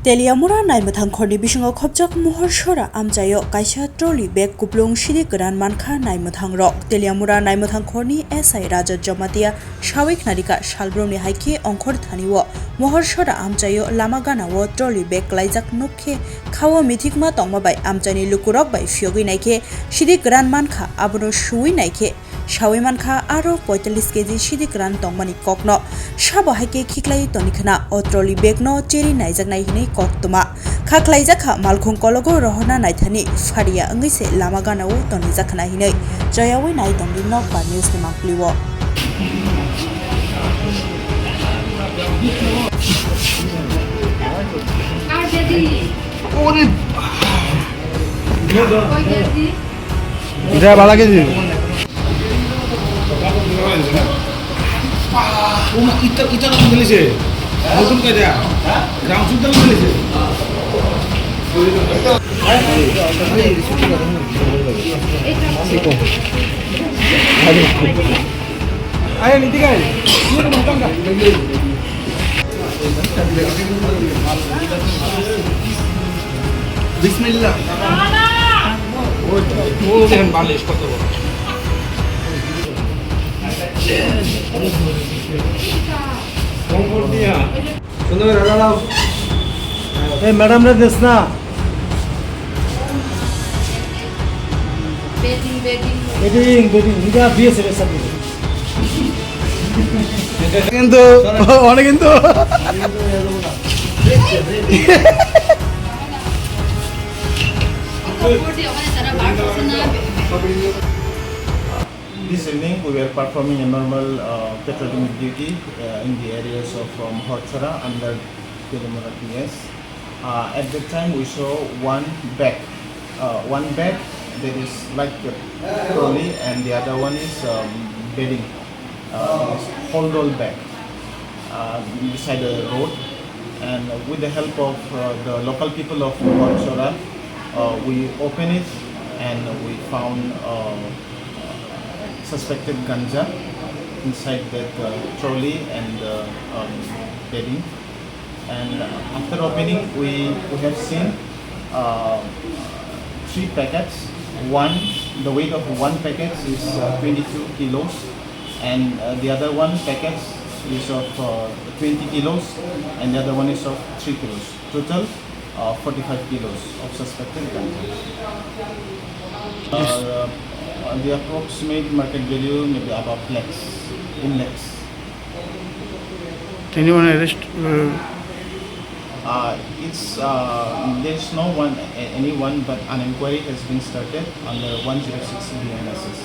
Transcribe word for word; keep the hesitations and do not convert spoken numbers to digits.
Teliamura naimwthangkhorni bisingo khopjak Mohorsora amchaio kaisa trolley bag kuplung sidi kwran mankha naimwthangrok. Teliamura naimwthangkhorni S I Rajat Jamatia sawi khnarikha, salbrumni hai khe ongkhor thani o Mohorsora amchaio lama gana o trolley bag klaijak nuk khe khao mithikma tongma bai amchaini lukurok bai phiyogwi naikhe sidi kwran mankha, abono suwi naikhe sawi mankha aro poitallis kg sidi kwran tongmani kokno sabo hai khe khiklai toni khna o trolley bag no cheri naijaknai hinwi koktwma kha khlaijak kha, malkhung kologo rohorna naithani pharia wngwi se lama gana o tonijak khna hinwi choyawi nai tongdi nokbar news ni mangpili o. Ita bala keji. Uma ita ita lang dali se. Notun kaida. Ground shoot lang dali se. Ayo niti kai. Bismillah. Eh, madam re des na. Bedding, bedding. Bedding, bedding. Ini dia biasa biasa ni. কিন্তু অনেক কিন্তু This evening, we were performing a normal uh, patrolling duty uh, in the areas of um, Horchora under Teliamura P S. Uh, at that time, we saw one bag, uh, one bag that is like a trolley, and the other one is um, bedding, uh, it is whole roll bag uh, beside the road. And with the help of uh, the local people of Horchora, uh, we open it and we found uh, suspected ganja inside that uh, trolley and uh, um, bedding. And uh, after opening, we, we have seen uh, three packets. One, the weight of one packet is uh, twenty-two kilos, and uh, the other one packet is of uh, twenty kilos, and the other one is of three kilos. Total uh, forty-five kilos of suspected ganja. Uh, the approximate market value maybe about lakhs, in lakhs. Anyone arrest? Uh, Uh, it's uh, there's no one a- anyone, but an inquiry has been started under one zero six B N S S.